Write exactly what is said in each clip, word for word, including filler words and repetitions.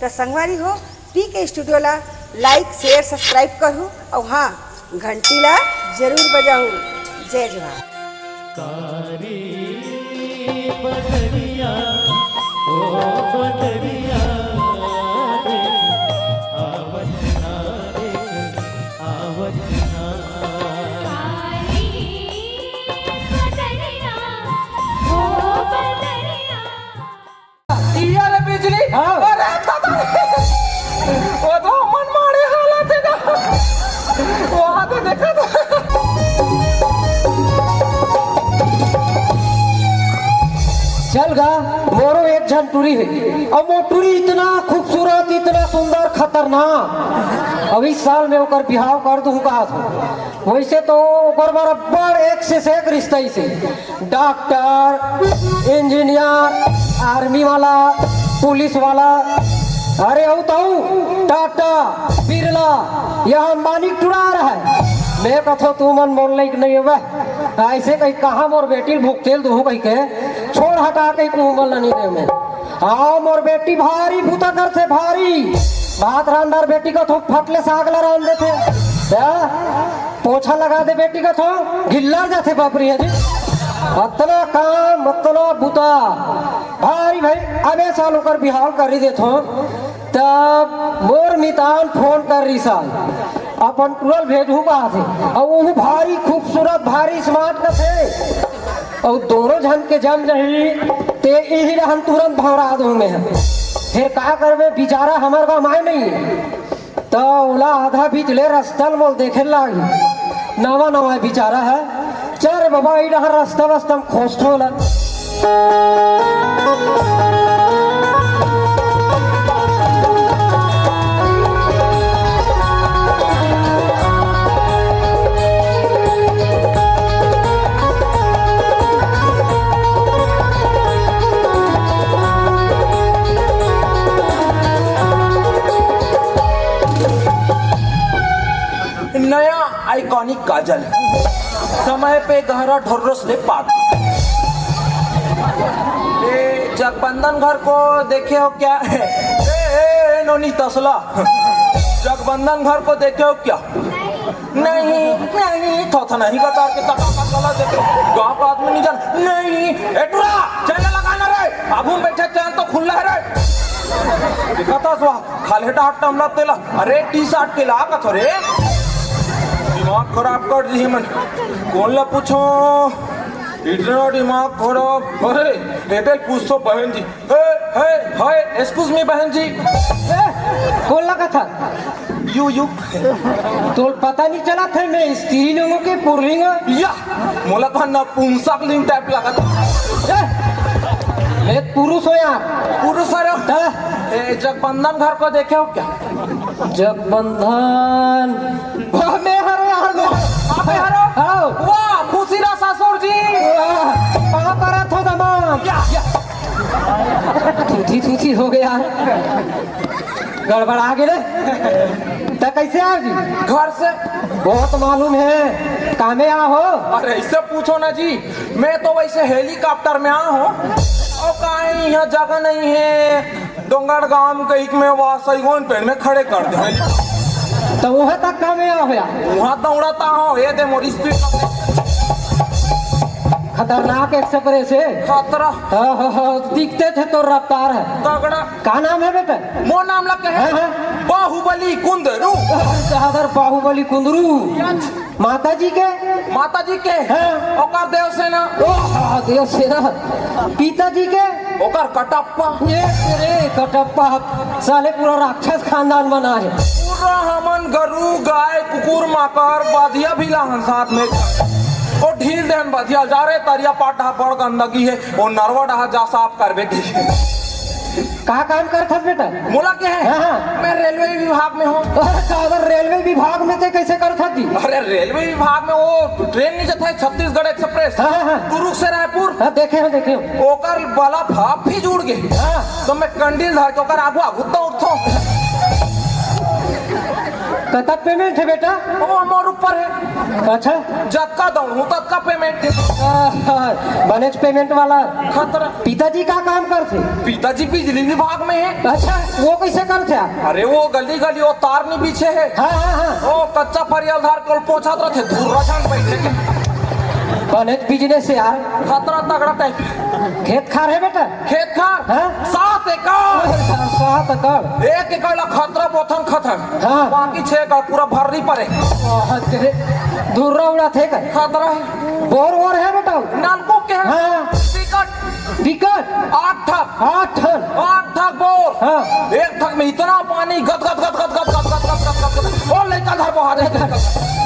त संगवारी हो, पीके स्टूडियो ला like, share, subscribe करहू, अउ हाँ, घंटी ला जरूर बजाहू। जय जोहार। कारी बदरिया, ओ बदरिया रे, आवत ना रे, आवत ना। काली बदरिया, ओ बदरिया। इया रे बिजली। हाँ। अरे दादा रे। वो तो मन मारे हालत हे ना। वो आते देखा तो। चल गा, मोरो एक झन टूरी हे। अउ वो टूरी इतना खूबसूरत, इतना सुंदर, खतरनाक। अब इस साल में ओकर बिहाव कर दूं कहा था। वैसे तो ओकर बराबर एक से एक रिश्ता ही से। डॉक्टर, इंजीनियर, आर्मी वाला, पुलिस वाला, अरे अउ तऊ टाटा, बिरला, यह अंबानी के टुरा रहा है। मैं कथो तू मन मोर लायक नहीं होवे, ऐसे कही कहा मोर बेटी भुगतेल दूहू कही के छोड़ हटा के तू मन ला नहीं दे मैं। हाँ, मोर बेटी भारी बुता करथे, भारी। भात रांधर बेटी कथो फटले साग ला रांध देथे। हाँ? पोछा लगा दे बेटी कथो, गिल्ला जाथे बाप रे जी। अतना काम, अतना बुता। भारी भाई, अब ए साल ओकर बिहाव कर ही देथो। तब मोर मितान फोन कर रही साल, अपन टुरा ल भेजहू कहा थे। अउ वो भारी खूबसूरत, भारी स्मार्ट कथे। अउ दोनों झन के जम जही, ते इही रहन तुरंत भौरा दूं मैं। फिर का करबे, बेचारा हमर गाँव माय नहीं। त ओला आधा बीच ले रस्ता ल मोल देखे लागी। नवा नवा बिचारा है। चल रे बाबा, ई डहर रस्ता वस्ता म खोजथो ओला। नया आइकॉनिक काजल, समय पे गहरा ढोर्रोस ले पाट। ए, जगबंधन घर को देखे हो क्या? ए, ए, ए, नोनी तसला, जगबंधन घर को देखे हो क्या? नहीं, नहीं, थोथा नहीं का तार के तकाका गला देखे। गाँव का आदमी नहीं जान। नहीं, ए टुरा, चैनल लगाना रे। आगू में बैठे चैन तो खुल्ला है रे। दिखाता सुहा, खाले डाट टमला तेला। अरे टी शर्ट के ला कथो रे। दिमाग खराब कर दी मन। कौन ला पूछो? इतना दिमाग खराब। अरे, एते पूछो बहन जी। हे, हे, हाय, excuse me बहन जी। ए, कौन ला कथस? You, you. तोल पता नहीं चला था मैं स्त्रीलिंग के पुल्लिंग। या, मोला तो नपुंसकलिंग टाइप लगा था। ए, मैं पुरुष हो यार। पुरुष हरो? हाँ। ए, जगबंधन घर को देखे हो क्या? जगबंधन। वाह, मैं हरो यार, मैं। आप हरो? हाँ। वाह, खुशी रहा ससुर जी। वाह, पाँव परत हो दमाद। या, या। थूथी थूथी हो गया। गड़बड़ा गे रे। त कैसे आव जी? घर से। बहुत मालूम है, कामे आव हो। अरे ऐसे पूछो ना जी, मैं तो वैसे हेलीकॉप्टर में आव हो। और कहा यहाँ जगह नहीं है, डोंगरगांव कहीं में वहाँ सैगोन पेड़ में खड़े कर दे। त वह तक कामे आव हो यार। वहाँ दौड़ता हो, ये दे मोरी स्पीड। खतरनाक एक्सप्रेस है। खतरा। हाँ, हाँ, हाँ, दिखते थे तो रफ्तार है। तगड़ा। का नाम है बेटा? मोर नाम ला कहे। हाँ, हाँ। बाहुबली कुंदरू। दादर बाहुबली कुंदरू। माता जी के? माता जी के? हाँ। ओकर देवसेना। ओ, हाँ, देवसेना। पिताजी के? ओकर कटप्पा। ए, रे, कटप्पा। साले पूरा राक्षस खानदान बना है। पूरा हमन गरू, गाय, कुकुर, माकर, बधिया भी लाहन साथ में। ओ ढील देहन बधिया, जा रे तरिया पाट डहा बड़ गंदगी है, ओ नरवा डहा जा साफ करबे की। का काम करथस बेटा? मोला के है? हाँ, हाँ। मैं रेलवे विभाग में हूँ। अरे, का अगर रेलवे विभाग में ते कैसे करथस जी? अरे, रेलवे विभाग में वो ट्रेन नहीं जाता है, छत्तीसगढ़ एक्सप्रेस, हाँ, हाँ, हाँ। दुर्ग से रायपुर। हाँ, देखे हो, देखे हो। ओकर बल्ब ह फिज उड़ गे। हाँ। तो मैं कंडील धर के ओकर आगू आगू दौड़थो। कतक पेमेंट हे बेटा? वो मोर ऊपर हे। अच्छा। जतका दौड़हूँ, ततका पेमेंट हे। आहा, बनेच पेमेंट वाला। खतरा। पिताजी का काम करथे? पिताजी बिजली विभाग में हे। अच्छा, वो कइसे करथे? अरे, वो गली गली वो तार नी बिछे हे। हाँ, हाँ, हाँ। वो कच्चा फरिया ल धर के पोंछत रथे, धुर्रा झन बइठे के। बनेच बिजनेस हे यार। खतरा तगड़ा टाइप। खेत खार हे बेटा? खेत खार? हाँ? सात एकड़। सात एकड़। एक एकड़ ला खतरा बोथन खतरा। हाँ। बाकी छह एकड़ पूरा भर्री परे। वाह, तेरे धुर्रा उड़ाथे का? खतरा हे। बोर वोर हे बेटा? नलकूप के हे। हाँ। टिकट। टिकट? आठ ठन। आठ ठन। आठ ठक बोर। हाँ। एक ठक में इतना पानी, गद गद गद गद गद गद गद गद गद गद। ओ लइका धर बोहा जाही।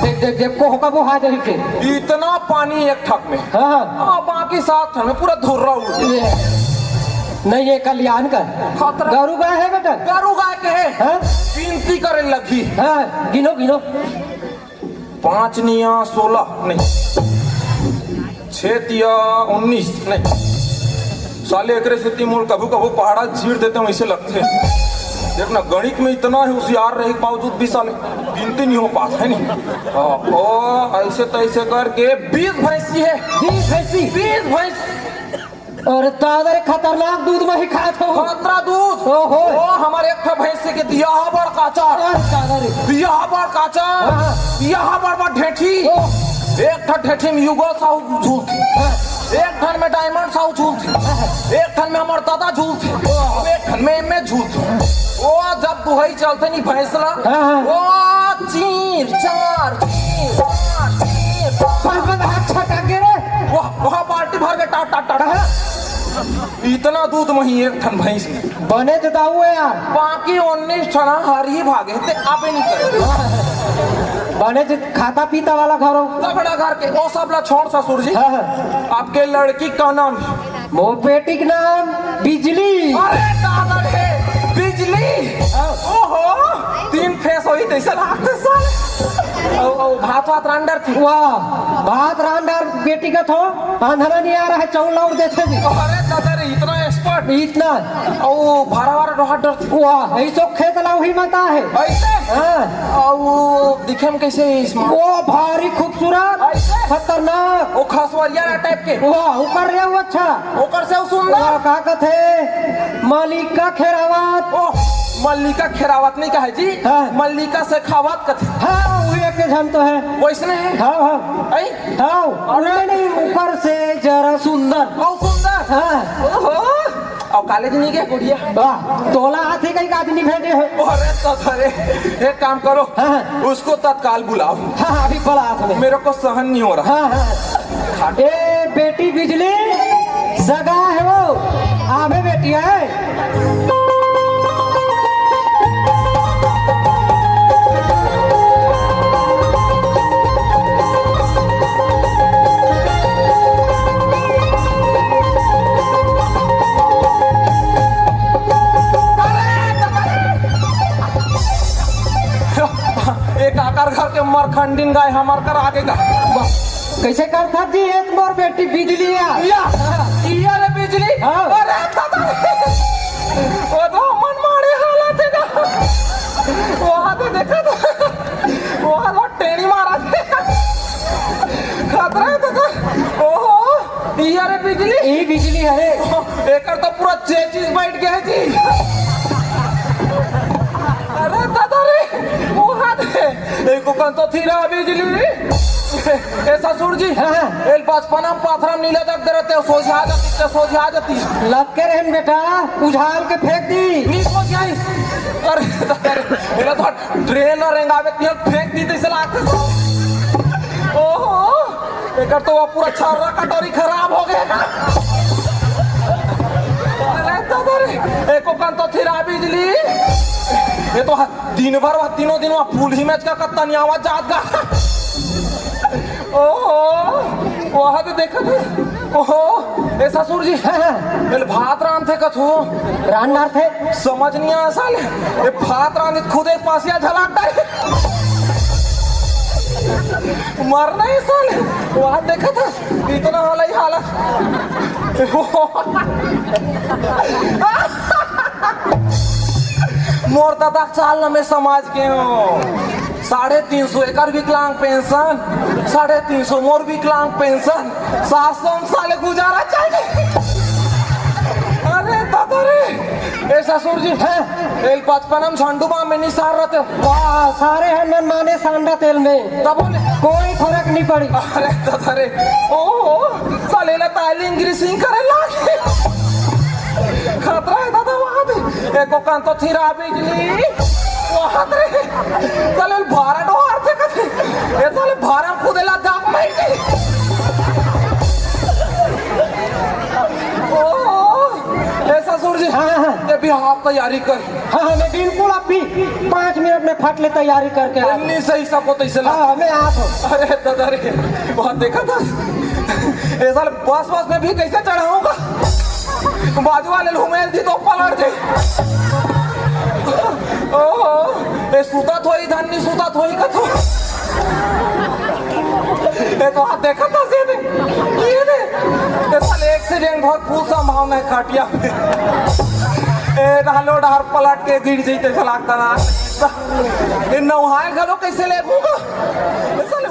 देख, देख, देख, कोहका बोहा जाही के। इतना पानी एक ठक में। हाँ। आ, बाकी सात ठन में पूरा धुर्रा उड़ गया। ये। नहीं, ये कल्याण का। खतरा। गरू गाय हे बेटा? गरू गाय के हे। हाँ? गिनती करे लगही। हाँ, गिनो, गिनो। पाँच निया सोलह, नहीं, छः तिया उन्नीस, नहीं। साले एकरे सेती मोर कभू कभू पहाड़ा चीर देते हैं, वैसे लगते हैं। देख ना, गणित में इतना ही होशियार रहे के बावजूद भी साले गिनती नहीं हो पाता है, नहीं। हाँ, ओ, ऐसे तैसे करके बीस भैंसी है। बीस भैंसी? बीस भैंस। अरे दादा रे, खतरनाक दूध मही खात हो। खतरा दूध। ओहो। ओ, हमर एक ठो भैंसी के दिया हा बड़ काचर। अरे दादा रे। दिया हा बड़ काचर। हाँ। दिया हा बड़ बड़ ढेठी। ओ। एक ठो ढेठी में युगल साहू झूलथे। हाँ। एक ठन में डायमंड साहू झूलथे। हाँ। एक ठन में हमर दादा झूलथे। ओ। अब एक ठन में एमे झूलथे। ओ, जब दुहई चलथे नी भैंस ला। हाँ, हाँ। ओ, चीर, चार, चीर, चार, चीर, चार। बस, बस, हाथ छटा के रे। वाह, वाह, बाल्टी भर के टाट, टाट, टाट। कहाँ? इतना दूध मही एक ठन भैंस में। बने तो दाऊ है यार। बाकी उन्नीस ठन हर ही भागे, ते आपे नहीं करे। बने तो खाता पीता वाला घर हो। तगड़ा घर के, ओ सब ला छोड़ ससुर जी। हाँ, हाँ। आपके लड़की का नाम है? मोर बेटी के नाम बिजली। अरे दादा रे, बिजली। हाँ। ओहो, तीन फेस होही तैसे लागथे साले। ओ, ओ, भात वात रांधथे। वाह, भात रांधथे बेटी का थो, अंधरा नहीं आ रहा है, चाउर लाउर देथे जी। अरे दादा रे, इतना एक्सपर्ट। इतना। ओ, भारा वारा डोहा डरथे। वाह, ऐसो खेत ला वही मता है। ऐसे? हाँ। ओ, दिखे में कैसे इसमें? ओ, भारी खूबसूरत। ऐसे? खतरनाक। ओ, खसवरिया टाइप के। वाह, ऊपर रे वो अच्छा। ओकर से उ सुंदर। वाह, का कथे? मल्लिका खेरावत। ओह, मल्लिका खेरावत नहीं कहे जी। हाँ। मल्लिका शेखावत कथे। हाँ, वही एक झन तो है। वैसने है? हाँ, हाँ। ऐ? हाँ, अरे। नहीं, नहीं, ऊपर से जरा सुंदर। बहुत सुंदर। हाँ। ओहो। और कॉलेज नहीं गए गुड़िया? वाह, तोला हाथी कहीं का आदमी भेजे है। अरे तो अरे, एक काम करो। हाँ, हाँ। उसको तत्काल बुलाओ। हाँ, हाँ, अभी बुला हाथ में। मेरे को सहन नहीं हो रहा। हाँ, हाँ। ए बेटी बिजली, सगा है वो, आवे बेटी है। एक आकर घर के मरखंडिन गाय हमार कर आगे का। कैसे करथस जी, एक मोर बेटी बिजली आ। या, या रे बिजली। हाँ। अरे दादा रे। वो तो मन मारे हालत है ना। वहाँ तो देखा था। वहाँ तो टेढ़ी मारा थे। खतरा है दादा। ओहो, या रे बिजली। ए बिजली, अरे। एकर तो पूरा चेचिस बैठ गया है जी। अरे दादा रे, वो हाथ है। एको कन तो थिरा बिजली। ए ससुर जी, हाँ, हाँ। एल बचपना में पाथरा नीला जग दे रहते, सोझा जाती, ते सोझा जाती। लग के रहन बेटा, उझाल के फेंक दी। नी सोझाई। अरे, एला तो ड्रेन और रेंगावे के फेंक दी, तैसे लागत। ओहो, एकर तो वो पूरा छर्रा कटोरी खराब हो गया। अरे दादा रे, एको कन तो थिरा बिजली। ये तो ह-, दिन भर वह तीनों दिन वह फूल ही मैच का कत्ता नहीं आवाज जात गा। ओहो, वहाँ तो देखा था। ओहो, ए ससुर जी, हाँ, हाँ। एल भात रांधथे कथो। रांध डारथे। समझ नहीं आया साले। ये भात रांधे खुदे पासिया झलाक डारे। मरना है साले। वहाँ देखा था, इतना हाल ही हालत। मोर दादा चाल न मैं समाज के हूँ। साढ़े तीन सौ एकर विकलांग पेंशन, साढ़े तीन सौ मोर विकलांग पेंशन, सात सौ में साले गुजारा चल जाए। अरे दादा रे, ए ससुर जी, हैं? एल बचपन में झंडू बाम में निसार रहते। वाह, सारे हन मन माने सांडा तेल में। तब बोले, कोई फर्क नहीं पड़ी। अरे दादा रे, ओ, साले ला तालिंग ग्रीसिंग करे लागे। खतरा है दादा वहाँ पे। एको कान तो थिरा बिजली। वहाँ रे। साले भारा डोहार थे कथे। ए साले भारा खुदे ला दाम नहीं दे। ओ, ए ससुर जी। हाँ, हाँ। ये भी आप तैयारी कर। हाँ, हाँ, मैं बिल्कुल अभी पाँच मिनट में फट ले तैयारी करके आ। उन्नीस सौ ईसा को तैसे ला। हाँ, मैं आप हूँ। अरे दादा रे, बहुत देखा था। ए साले बस, बस में भी कैसे चढ़ाऊंगा? बाजू वाले घुमेल दी तो पलट जाए। ओहो, ए सुता थोई धन्नी सुता थोई कथो। ए तो हाथ देखा था से दे। ये दे। ए साले एक्सीडेंट बहुत फुल संभावना है खाटिया में। ए डालो डार पलट के गिर जैते चला करा। ए नौहाय घलो कैसे ले भूगा? ए साले